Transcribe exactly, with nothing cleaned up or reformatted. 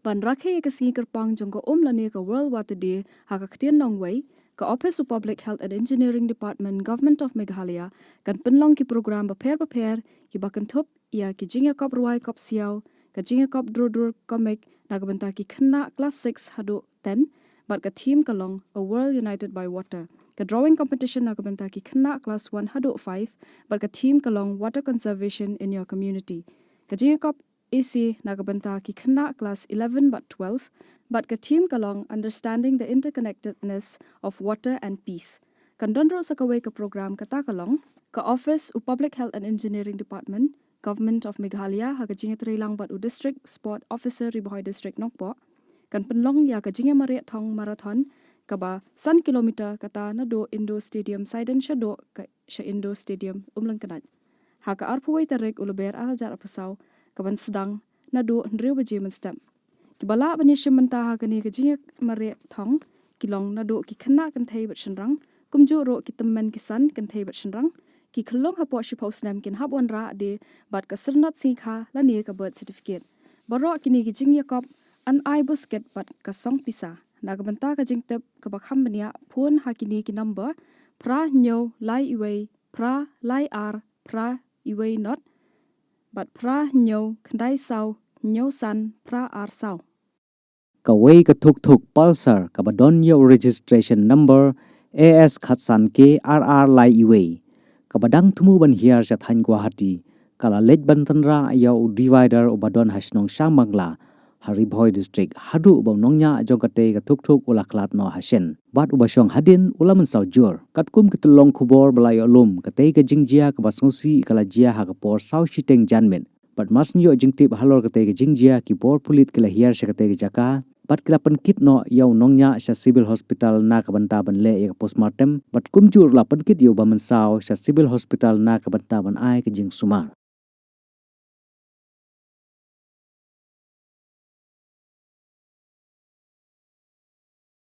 Ban rakhe ïa ka sngi kyrpang jong ka um lane ka World Water Day ha ka ktien nongwei, ka Office u Public Health and Engineering Department, Government of Meghalaya, kan pynlong ki program bapher bapher kiba kynthup ïa ki jingïakop rwai kop siaw, ka jingïakop dur dur comic na ka bynta ki khynnah klas six haduh ten, bad ka theme ka long A World United by Water. Ka drawing competition na ka bynta ki khynnah klas one haduh five, bad ka theme ka long Water Conservation in Your Community. Ka jingïakop essay na ka bynta ki khynnah klas eleven bad twelve, bad ka theme ka long Understanding the Interconnectedness of Water and Peace. Kan don ruh sa kawei ka program, kata ka long ka Office u Public Health and Engineering Department, Government of Meghalaya, ha ka jingïatreilang bad u District Sport Officer, Ri Bhoi District, Nongpoh, kan pynlong ïa ka jingïamareh thong marathon kaba san kilometer, kata naduh Indoor Stadium Saiden shaduh ka sha Indoor Stadium Umlyngknat, ha ka arphew wei tarik u Lber ar hajar arphew saw, kaban sdang naduh hynriew baje mynstep. Kiba lah ban ïashim bynta ha kane ka jingïamareh thong ki long naduh ki khynnah kynthei bad shynrang, kumjuh ruh ki tymmen kisan kynthei bad shynrang. Ki khyllung hapoh shiphew snem kin hap wanrah de bad ka syrnod sngikha lane ka birth certificate. Baroh kine ki jingïakop yn ai buskit bad ka song pisa. Na ka bynta ka jingtip kaba kham bniah, phone ha kine ki number: phra hynñiew lai uwei phra lai ar phra uwei nod bad phra hynñiew khyndai saw hynñiew san phra ar saw. Kawei ka thuk thuk Pulsar kaba don ïa u registration number A S khatsan K R R lai uwei, kaba dang thmu ban hiar sha thaiñ Guwahati, ka la leit ban tynrah ïa u divider uba don ha shnong Shangbangla, ha Ri Bhoi District, haduh ba u nongñiah jong katei ka thuk thuk u la khlad noh ha shen. Bad uba shong hadien u la mynsaw jur. Katkum ki tyllong khubor ba la ïoh lum, katei ka jingjia kaba sngewsih ka la jia ha ka por saw shiteng janmiet. Bad mar shu ïoh jingtip halor katei ka jingjia, ki bor pulit ki la hiar sha katei ka jaka bad ki la pynkit noh ïa u nongñiah sha Civil Hospital na ka bynta ban leh ïa ka postmortem, bad kumjuh ruh la pynkit ïa uba mynsaw sha Civil Hospital na ka bynta ban ai ka jingsumar.